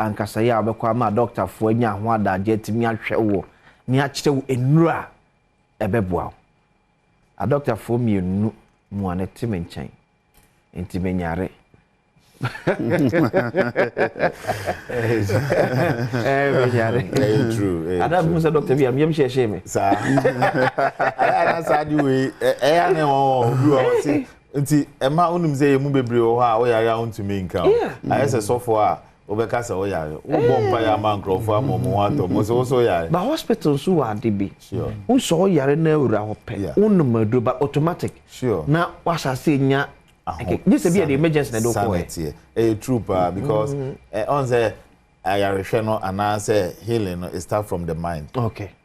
ankasa yɛ a wobɛkɔ ama dɔktafoɔ anya ho adagye atumi ahwɛ wo ne akyerɛ wo nnuro a ɛbɛboa wo. Adɔktafoɔ mmienu mua no te me nkyɛn nti menyare. Menyare. Ɛyɛ true. Ɛyɛ Ada true. mehu sɛ dɔkta bi a meyam hyehyee me. Saa. Ɛyɛ ana saa de wei ɛyɛ ana wɔn obi wɔ hɔ se nti ɛma wonim sɛ yɛn mu bebree wɔ hɔ a woyare a wontumi nka o. Ayɛ sɛ sɔfo a wobɛka sɛ woyare. Wobɔ mpaeɛ ama nkurɔfoɔ ama wɔn ho atɔ wɔn sɛ wo so woyare. But hospital nso wɔ ade bi. Sure. Wo sɛ ɔyare na awura hɔ pɛ, wonom aduro but automatic Sure. na wahyɛ ase nya Aho gye sɛ bi yɛ de emergency na ɛde wo saa na kɔɛ. ɛteɛ. Ɛyɛ true paa because ɛ ɔn sɛ ayarehwɛ no anaasɛ healing no it start from the mind.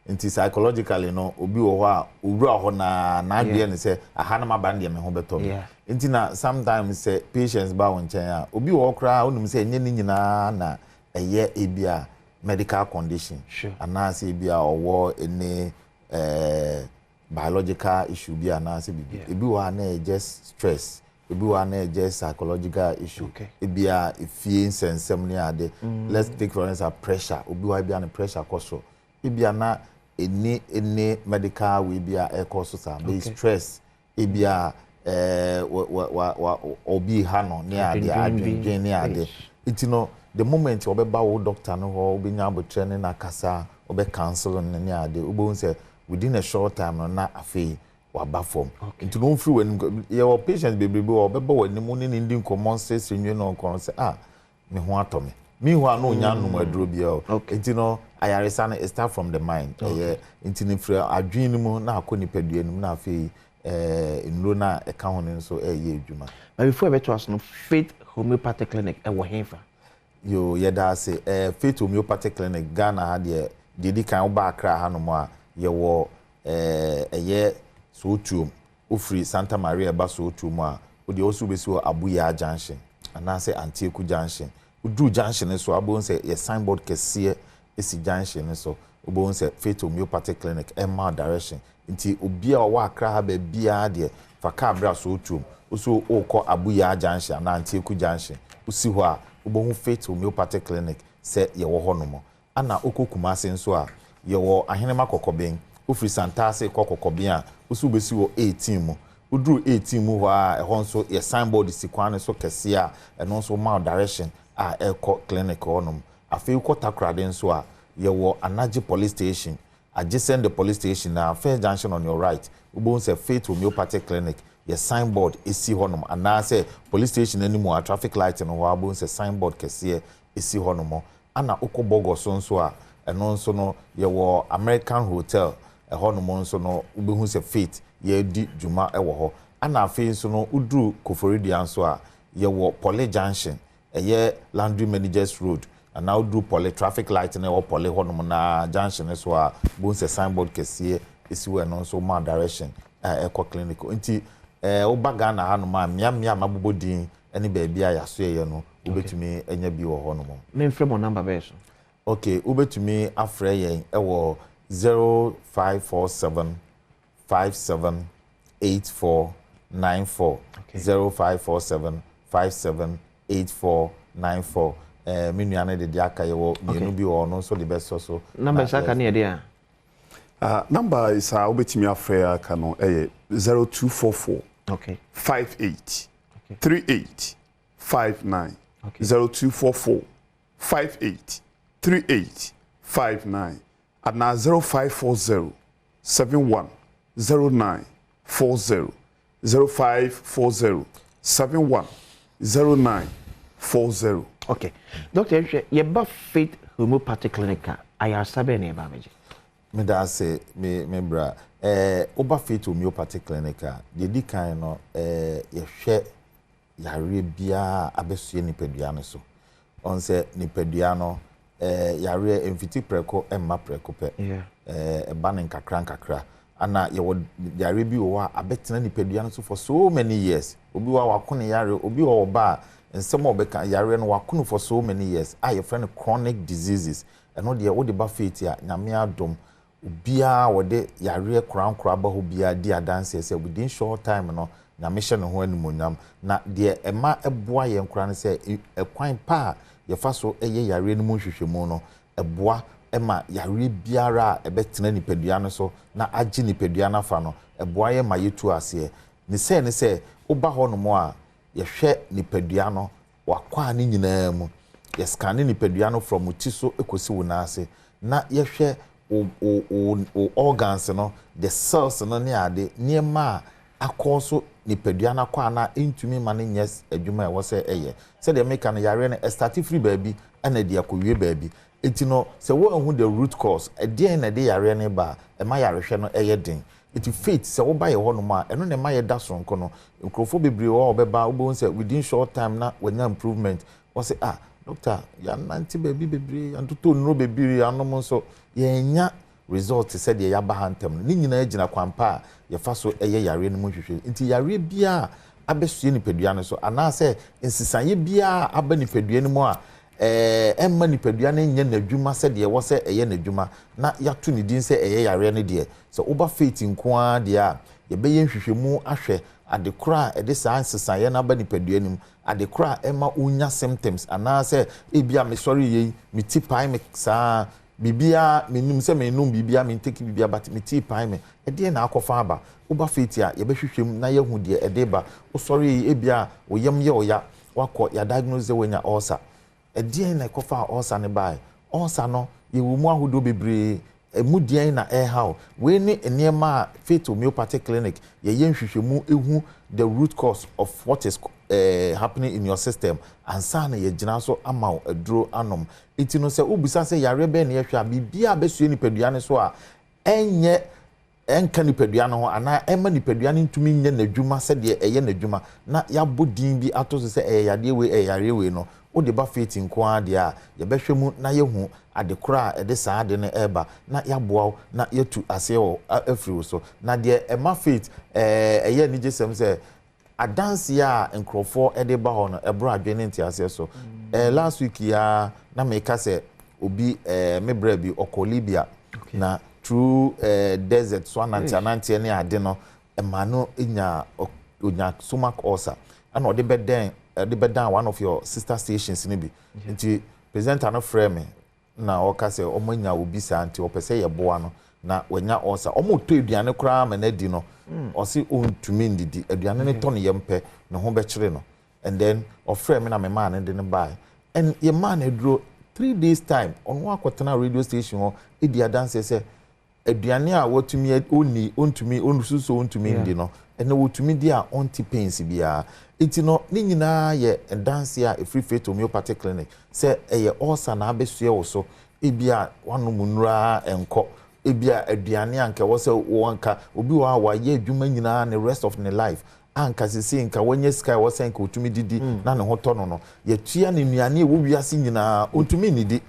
Nti psychologically no obi wɔ hɔ a owura hɔ naa n'adwene ne sɛ aha na maba no deɛ me ho bɛtɔ me. Nti na sometimes sɛ patients ba wo nkyɛn a obi wɔ hɔ koraa wonim sɛ ɛnyɛ ne nyinaa na ɛyɛ ebi a medical condition anaasɛ ebi a ɔwɔ ɛne biological issue bi anaasɛ biribi. Ebi wɔ hɔ a na ɛyɛ just stress, ebi wɔ hɔ a na ɛyɛ just psychological issue, ebi a efie nsɛnsɛm ne ade. Let's take for instance pressure, obi wɔ hɔ a ebi a ne pressure kɔ soro, ebi a na ɛni ɛni medical wei bi a ɛkɔ so saa, bɛyɛ stress, ebi a wa wa wa obi ha no ne ade, adwendwen ne ade. Nti no the moment ɔbɛba wo doctor no hɔ, wobɛnya abotire ne n'akasa, ɔbɛ counsel no ne ade, wobɛhu sɛ within a short time no na afei waba fam. Nti no mfiri w'anim, yɛwɔ patients bebree bi wɔ ɔbɛba w'anim ne ne ndi nkɔmmɔ nsesere nwie na ɔnkɔ no sɛ ah, me ho atɔ me. Meanwhile no onya nom aduro biara o. Nti no ayaresa no it start from the mind. Ɛyɛ nti no firi adwene no mu na akɔ nipadua no mu na afei nnuro no a ɛka ho no nso ɛyɛ adwuma. But before yɛbɛto aso no, Faith Homeopathic Clinic ɛwɔ hefa? Yo, yɛda ase. Faith Homeopathic Clinic Ghana ha deɛ, deɛ di kan woba Accra hanom a, yɛwɔ ɛyɛ Sowutuom. Wofiri Santa Maria ba Sowutuom a, wodeɛ wo so wobɛsi wɔ Abuyaa Junction anaasɛ Antieku Junction. Woduru junction no so a, wobɛhu sɛ yɛ signboard kɛseɛ si junction no so. Wobɛhu sɛ Faith Homeopathic Clinic ɛma wo direction. Nti obiara a ɔwɔ Accra ha baabiara deɛ, fa kaa bra Sowutuom. Wo so wokɔ Abuyaa Junction anaa Antieku Junction, wosi hɔ a, wobɛhu Faith Homeopathic Clinic sɛ yɛwɔ hɔnom. Ana wokɔ Kumase nso a, yɛwɔ Ahenema Kɔkɔben. Wofiri Santase kɔ Kɔkɔben a, wo so wobɛsi wɔ 18 mu. Woduru 18 mu hɔ a, ɛhɔ nso yɛ signboard si kwan no so kɛseɛ a, ɛno nso ma wo direction a ɛrekɔ clinic hɔnom. Afei wokɔ Takoradi nso a, yɛwɔ Anagye Police Station. Adjacent the police station na first junction on your right, wobɛhu sɛ Faith Homeopathic Clinic yɛ signboard si hɔnom, anaasɛ police station anim a traffic light no hɔ a, wobɛhu sɛ signboard kɛseɛ si hɔnom. Ana wokɔ Bɔgɔ nso a, ɛno nso no yɛwɔ American Hotel, ɛhɔnom nso no wobɛhu sɛ Faith yɛredi dwuma wɔ hɔ. Ana afei nso no woduru Koforidua nso a, yɛwɔ Poly Junction, ɛyɛ Laundry Managers Road, anaa woduru Poly traffic light no ɛwɔ Poly hɔnom na junction no so a, wobɛhu sɛ signboard kɛseɛ si hɔ, ɛno nso ma direction a ɛkɔ clinic. Nti woba Ghana hanom a, mmeammea a mabobɔ din ne baabi a yɛasoɛyɛ no, wobɛtumi anya bi wɔ hɔnom. Memfrɛ mo number bɛyɛ so? Okay, wobɛtumi afrɛ yɛn ɛwɔ 0547 57 84 94. 0547 57 84 94. Me nua no de deɛ aka, yɛwɔ mmienu bi wɔ ɔno nso de bɛsɔ so. Number saa ka ne yɛ deɛ a? Number saa wobɛtumi afrɛ aka no ɛyɛ 0244 58 38 59. 0244 58 38 59 anaa 0540 71 09 40, 0540 71 09 40. Okay. Doctor, nhwɛ, yɛba Faith Homeopathic Clinic a, ayaresa bɛn na yɛba abɛgye? Meda ase, me bra. Woba Faith Homeopathic Clinic a, deɛ di kan no, yɛhwɛ yareɛ biara a abɛsoɛ nipadua no so. Ɔn sɛ nipadua no, yareɛ mfiti prɛko mma prɛko pɛ. Ɛba no nkakra nkakra. Ana yɛwɔ yareɛ bi wɔ hɔ a abɛtena nipadua no so for so many years. Obi wɔ hɔ a wako ne yareɛ, obi wɔ hɔ ba a nsɛm a ɔbɛka yareɛ no wako no for so many years a yɛfrɛ no chronic diseases. Ɛno deɛ wode ba Faith a, Nyame adom, obiara wɔde yareɛ korankora aba hɔ biara di adanseɛ sɛ within short time no Nyame hyɛ ne ho animuonyam. Na deɛ ɛma ɛboa yɛn koraa ne sɛ, ɛkwan pa a yɛfa so yɛ yareɛ no mu nhwehwɛmu no, ɛboa ma yareɛ biara a ɛbɛtena nipadua no so na agye nipadua no afa no, ɛboa yɛn ma yɛtu aseɛ. Ne sɛ ne sɛ, woba hɔnom a, yɛhwɛ nipadua no, w'akwaa no nyinaa mu. Yɛscanne nipadua no from wo ti so kɔsi wo nan ase, na yɛhwɛ wo wo wo wo organs no, the cells no ne ade, nneɛma a akɔ so nipadua no akwaa no a ɛntumi mma no nyɛ adwuma a ɛwɔ sɛ ɛyɛ. Sɛdeɛ meka no, yareɛ no, ɛstarte firi baabi na ɛde akɔwie baabi. Enti no, sɛ woanhu the root cause, ɛdeɛn na ɛde yareɛ no reba a, ɛma yarehwɛ no yɛ den. Enti faith, sɛ woba yɛn hɔnom a, ɛno na ɛma yɛda soronko no. Nkurɔfoɔ bebree wɔ hɔ a wɔbɛba a, wobɛhu sɛ within short time na wɔanya improvement. Wɔse, ah, doctor, yɛanante baabi bebree, yɛantotɔ nnuro bebree anom nso, yɛannya result te sɛ deɛ yɛaba ha ntɛm no. Ne nyinaa gyina kwan pa a yɛfa so yɛ yareɛ no mu nhwehwɛmu. Nti yareɛ biara a abɛsoɛ nipadua no so, anaasɛ nsesaeɛ biara a aba nipadua no mu a ɛmma nipadua no nyɛ n'adwuma sɛdeɛ ɛwɔ sɛ ɛyɛ n'adwuma, na yɛato ne din sɛ ɛyɛ yareɛ no deɛ, sɛ woba faith nko ara deɛ a, yɛbɛyɛ nhwehwɛmu ahwɛ ade korɔ a ɛde saa nsesaeɛ no aba nipadua no mu, ade korɔ a ɛma wonya symptoms, anaasɛ ebia mesɔreeɛ yi, me ti pae me saa, biribiara, mennim sɛ mennom biribiara, mentake biribiara, but me ti pae me. Ɛdeɛn na akɔfa aba? Woba faith a, yɛbɛhwehwɛ mu na yɛahu deɛ ɛde reba. Wosɔreeɛ yi, ebia wo yam yɛ wo ya, Woakɔ, yɛadiagnose sɛ woanya ulcer. Ɛdeɛn na ɛkɔfaa ulcer no baeɛ? Ulcer no, yɛwɔ mu ahodoɔ bebree. Ɛmu deɛn na ɛreha wo? Wei ne nneɛma a Faith Homeopathic Clinic yɛyɛ nhwehwɛmu hu the root cause of what is happening in your system ansa na yɛagyina so ama wo aduro anom. Nti no sɛ wobisa sɛ yareɛ bɛn na yɛhwɛ a, biribiara a bɛsoɛ nipadua no so a ɛnyɛ ɛnka nipadua no ho anaa ɛmma nipadua no ntumi nyɛ n'adwuma sɛdeɛ ɛyɛ n'adwuma na yɛabɔ din bi ato so sɛ ɛyɛ yadeɛ wei, ɛyɛ yareɛ wei no, wode ba faith nko ara deɛ a, yɛbɛhwɛ mu na yɛahu ade korɔ a ɛde saa ade no reba na yɛaboa wo na yɛatu aseɛ wɔ afiri wo so. Na deɛ ɛma faith ɛyɛ anigyesɛm sɛ Adanseɛ a nkorɔfoɔ de ba hɔ no, ɛboro adwene ne nteaseɛ so. Eh, last week yi ara na meka sɛ obi, eh, me bra bi, ɔkɔɔ Libya, na through eh, desert so anante ananteɛ ne ade no, ɛmaa no nyaa, ɔnyaa stomach ulcer. Ɛna ɔde bɛdɛn, ɔde bɛdan one of your sister stations no bi. Nti presenter no frɛɛ me, na ɔka sɛ wɔanya obi saa nti ɔpɛ sɛ yɛboa no na wanya ulcer. Wɔretɔ aduane koraa ma no adi no, ɔse ɔntumi ndidi. Aduane no tɔ ne yam pɛ, ne ho bɛkyere no. And then ɔfrɛɛ me na memaa no de no baeɛ. And yɛmaa no aduro, 3 days time, ɔno akɔtena radio station hɔ di adanseɛ sɛ aduane a watumi ɔnni, ɔntumi, ɔnsusu sɛ ɔntumi ndi no, ɛnɛ ɔtumi di a ɔnte pains biara. Nti no, ne nyinaa yɛ adanseɛ a ɛfiri Faith Homeopathic Clinic sɛ ɛyɛ ulcer na abɛsoɛ wo so, ebia woanom nnuro ara ɛnkɔ, ebia aduane a anka ɛwɔ sɛ wo anka, obi wɔ hɔ a wayɛ adwuma nyinaa ne rest of ne life, a anka seesei nka wanya sika a ɛwɔ sɛ anka ɔtumi didi na ne ho tɔ no no, yɛtua no nnuane a ɛwɔ wiase nyinaa, ɔntumi nnidi.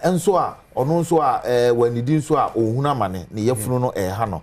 Nso a, ɔno nso a, ɛɛ, wannidi nso a, ɔhunu amane, ne yafunu no ɛreha no.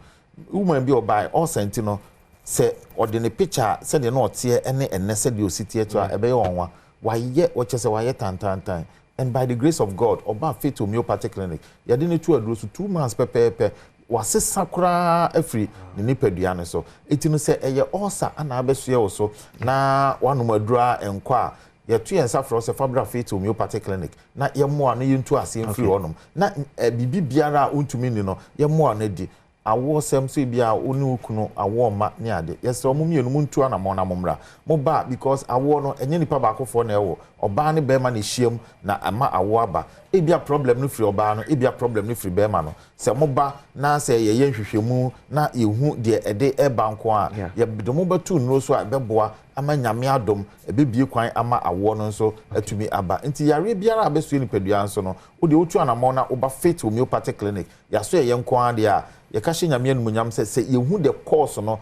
Woman bi a ɔbaeɛ, ulcer nti no, sɛ ɔde ne picture a, sɛdeɛ na ɔteɛ ne ɛnnɛ sɛdeɛ ɔsi teɛ to a, ɛbɛyɛ nwanwa. Wayɛ, wɔkyerɛ sɛ wayɛ tantaantan. And by the grace of God, ɔbaa Faith Homeopathic Clinic, yɛde no too aduro so 2 months pɛpɛɛpɛ, wasesa koraa afiri ne nipadua no so. Nti no, sɛ ɛyɛ ulcer na abɛsoɛ wo so na woanom aduro a ɛnkɔ a, yɛto yɛn nsa frɛ wo sɛ fa bra Faith Homeopathic Clinic na yɛmmoa no yɛntu aseɛ mfiri hɔnom na biribi biara a wontumi nni no yɛmmoa no adi. Awoɔsɛm sɛ ebia wo ne wo kunu awoɔ mma ne ade, yɛsrɛ wo mo mmienu montu anamɔn na mommra. Moba a, because awoɔ no ɛnyɛ nipa baakofoɔ na ɛwo, ɔbaa ne barima na ɛhyiam na ɛma awoɔ aba. Ebia problem no firi ɔbaa no, ebia problem no firi barima no. Sɛ moba na sɛ yɛyɛ nhwehwɛmu na yɛhu deɛ ɛde reba nko a, yɛde mo bɛto nnuro so a ɛbɛboa ama Nyame adom ɛbɛbue kwan ama awoɔ no nso atumi aba. Nti yareɛ biara a abɛsoɛ nipadua nso no, wo deɛ wotu anamɔn na woba Faith Homeopathic Clinic, yɛaso yɛyɛ nko ara deɛ a, yɛka hyɛ Nyame animuonyam sɛ, sɛ yɛhu the cause no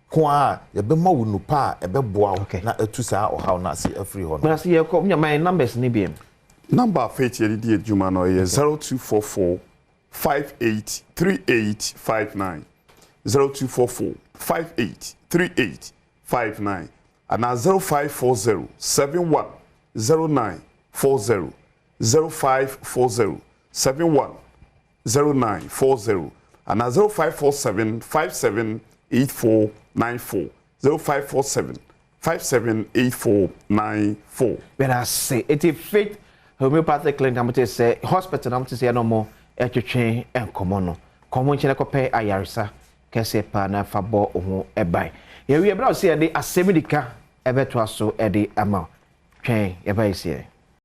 ko ara a, yɛbɛma wo nnupa a ɛbɛboa wo na atu saa ɔhaw no ase afiri hɔ no. Medase yɛkɔ, ma yɛn numbers no biom. Number a Faith yɛde di adwuma no ɛyɛ 0244 58 38 59, 0244 58 38 59 anaa 0540 71 09 40, 0540 71 09 40 anaa 0547 57 84 94. 0547 578494. Yɛda ase. Eti Faith Homeopathic Clinic na mote sɛ hospital na mote sɛ yɛne ɔmo ɛtwetwe nkɔmmɔ no. Kɔ ɔmo nkyɛn kɔpɛ ayaresa kɛseɛ paa na fa bɔ wo ho ban. Yɛwie berɛ a ɔsɛ yɛde asɛm dika ɛbɛtoa so ɛde ama wo. Twɛn yɛba yɛsiɛ.